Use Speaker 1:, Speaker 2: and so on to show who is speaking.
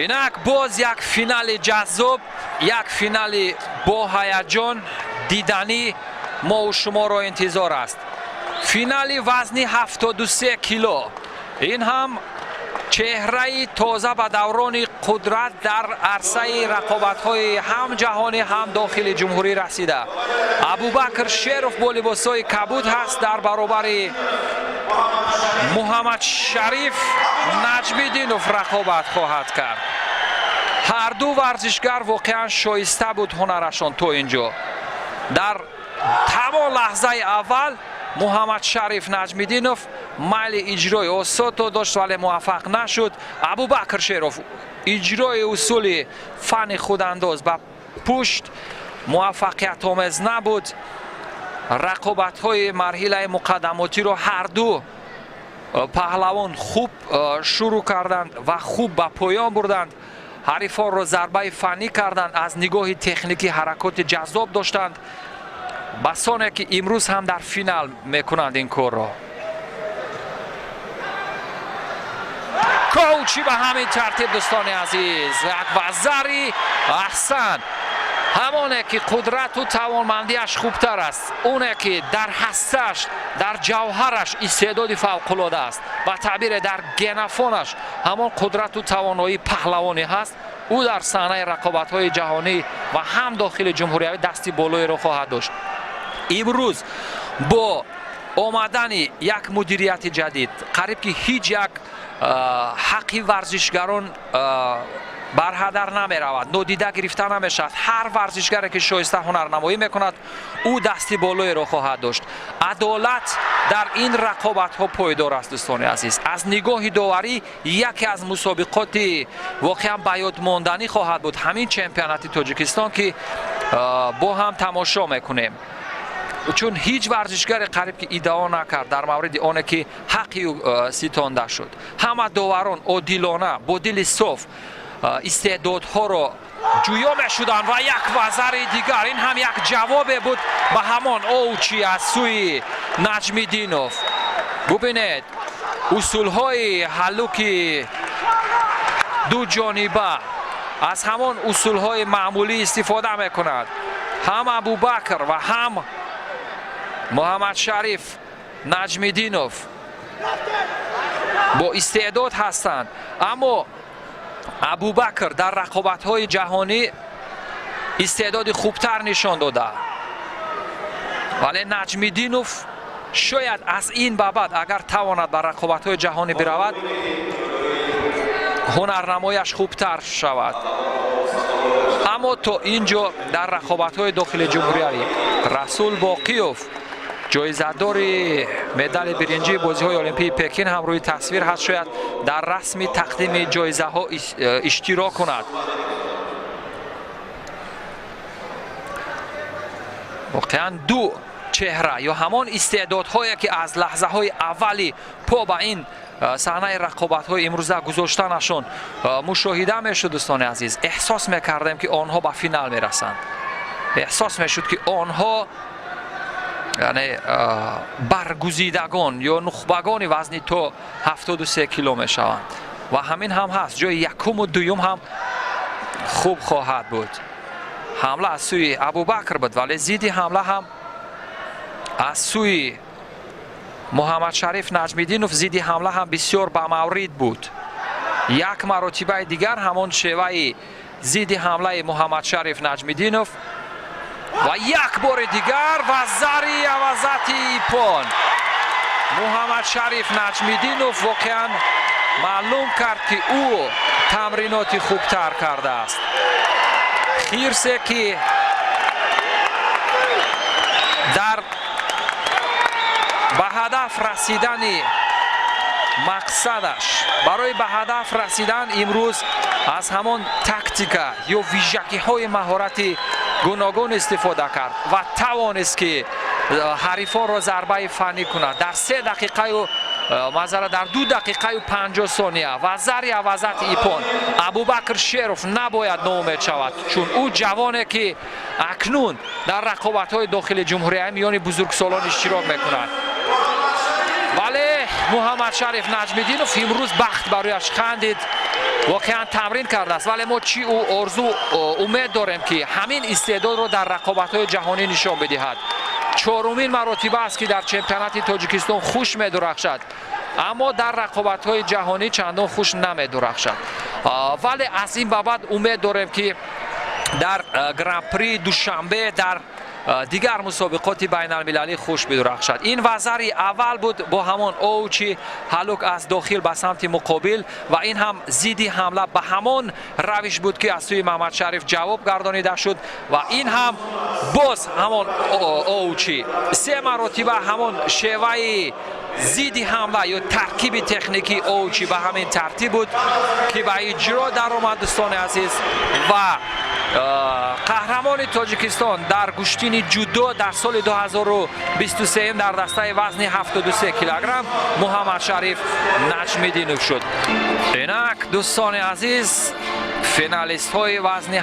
Speaker 1: Инак боз як финали ҷаззоб, як финали бо ҳаяҷон, диданӣ мову шуморо интизор аст. Финали вазни 73 кило. Ин ҳам чеҳраи тоза ба даврони қудрат дар арсаи рақобатҳои ҳам ҷаҳонӣ, ҳам дохили ҷумҳурӣ расида. Абубакр Шеров бо либосҳои кабуд ҳаст, дар баробари Муҳаммадшариф Наҷмиддинов рақобат хоҳад кард. Ҳарду варзишгар воқеан шоиста буд ҳунарашон то ин ҷо. Дар тамом лаҳзаи аввал Муҳаммадшариф Наҷмиддинов майли иҷрои осото дошт, вале муваффақ нашуд. Абубакр Шеров иҷрои усули фани худандоз ба пушт муваффақиятомез набуд. Рақобатҳои марҳилаи муқаддамотиро ҳарду паҳлавон хуб шурӯъ карданд ва хуб ба поён бурданд. Ҳарифонро зарбаи фаннӣ карданд, аз нигоҳи техникӣ ҳаракоти ҷаззоб доштанд. Басоне ки имрӯз ҳам дар финал мекунанд ин корро. Коучи ба ҳамин тартиб, дӯстони азиз, як вазари аҳсан. Ҳамоне ки қудрату тавонмандиаш хубтар аст, оне ки дар ҳастааш, дар ҷавҳараш истеъдоди фавқулода аст, ба таъбире дар генофонаш ҳамон қудрату тавоноии паҳлавонӣ ҳаст, ӯ дар саҳнаи рақобатҳои ҷаҳонӣ ва ҳам дохили ҷумҳуриявӣ дасти болоеро хоҳад дошт. Имрӯз бо омадани як мудирияти ҷадид қариб ки ҳеҷ як ҳаққи варзишгарон барҳадар намеравад, нодида гирифта намешавад. Ҳар варзишгаре ки шоиста ҳунарнамоӣ мекунад, ӯ дасти болоеро хоҳад дошт. Адолат дар ин рақобатҳо пойдор аст, дӯстони азиз. Аз нигоҳи доварӣ яке аз мусобиқоти воқеан ба ёдмонданӣ хоҳад буд ҳамин чемпионати Тоҷикистон, ки бо ҳам тамошо мекунем, чун ҳеҷ варзишгаре қариб ки иддао накард дар мавриди оне ки ҳаққи ӯ ситонда шуд. Ҳама доварон одилона, бо дили соф истеъдодҳоро ҷӯё мешуданд. Ва як вазари дигар, ин ҳам як ҷавобе буд ба ҳамон оучи аз сӯи Наҷмиддинов. Бубинед, усулҳои ҳаллуки дуҷониба аз ҳамон усулҳои маъмулӣ истифода мекунад ҳам Абубакр ва ҳам Муҳаммадшариф Наҷмиддинов. Бо истеъдод ҳастанд, аммо Абубакр дар рақобатҳои ҷаҳонӣ истеъдоди хубтар нишон дода, вале Наҷмиддинов шояд аз ин ба баъд, агар тавонад ба рақобатҳои ҷаҳонӣ биравад, ҳунарнамояш хубтар шавад. Аммо то ин ҷо дар рақобатҳои дохили ҷумҳуриявӣ Расул Боқиёв, ҷоизадори медали биринҷии бозиҳои Олимпии Пекин, ҳам рӯи тасвир ҳаст, шояд дар расми тақдими ҷоизаҳо иштирок кунад. Воқеан, ду чеҳра ё ҳамон истеъдодҳое ки аз лаҳзаҳои аввали по ба ин саҳнаи рақобатҳои имрӯза гузоштанашон мушоҳида мешуд, дӯстони азиз, эҳсос мекардем, ки онҳо ба финал мерасанд. Эҳсос мешуд, ки онҳо яъне баргузидагон ё нухбагони вазни то 73 кило мешаванд. Ва ҳамин ҳам ҳаст, ҷои якуму дуюм ҳам хуб хоҳад буд. Ҳамла аз сӯи Абубакр буд, вале зидди ҳамла ҳам аз сӯи Муҳаммадшариф Наҷмиддинов. Зидди ҳамла ҳам бисёр ба маврид буд. Як маротибаи дигар ҳамон шеваи зидди ҳамлаи Муҳаммадшариф Наҷмиддинов ва як бори дигар вазари авазати ипон. Муҳаммадшариф Наҷмиддинов воқеан маълум кард, ки ӯ тамриноти хубтар кардааст. Хирсе ки дар ба ҳадаф расидани мақсадаш, барои ба ҳадаф расидан имрӯз аз ҳамон тактика ё вижагиҳои маҳорати гуногун истифода кард ва тавонист, ки ҳарифонро зарбаи фаннӣ кунад дар 3 дақиқаю, мазара, дар 2 дақиқаю 50 сония ва зари авазати ипон. Абубакр Шеров набояд ноумед шавад, чун ӯ ҷавоне ки акнун дар рақобатҳои дохили ҷумҳурия миёни бузургсолон иштирок мекунад. Вале Муҳаммадшариф Наҷмиддинов имрӯз бахт барояш хандид. Воқеан тамрин кардааст, вале мо чӣ орзу, умед дорем, ки ҳамин истеъдодро дар рақобатҳои ҷаҳонӣ нишон бидиҳад. Чорумин маротиба аст, ки дар чемпионати Тоҷикистон хуш медурахшад, аммо дар рақобатҳои ҷаҳонӣ чандон хуш намедурахшад. Вале аз ин ба баъд умед дорем, ки дар Гран-при Душанбе, дар дигар мусобиқоти байналмилалӣ хуш бидурахшад. Ин вазари аввал буд бо ҳамон оучи ҳалук аз дохил ба самти муқобил ва ин ҳам зидди ҳамла ба ҳамон равиш буд, ки аз сӯи Маҳмадшариф ҷавоб гардонида шуд. Ва ин ҳам боз ҳамон оучи. Се маротиба ҳамон шеваи зидди ҳамла ё таркиби техникии оучи ба ҳамин тартиб буд, ки ба иҷро даромад, дӯстони азиз. Ва қаҳрамони Тоҷикистон дар гӯштини ҷудо дар соли 2023 дар дастаи вазни 73 килограмм Муҳаммадшариф Наҷмиддинов шуд. Инак, дӯстони азиз, финалистҳои вазни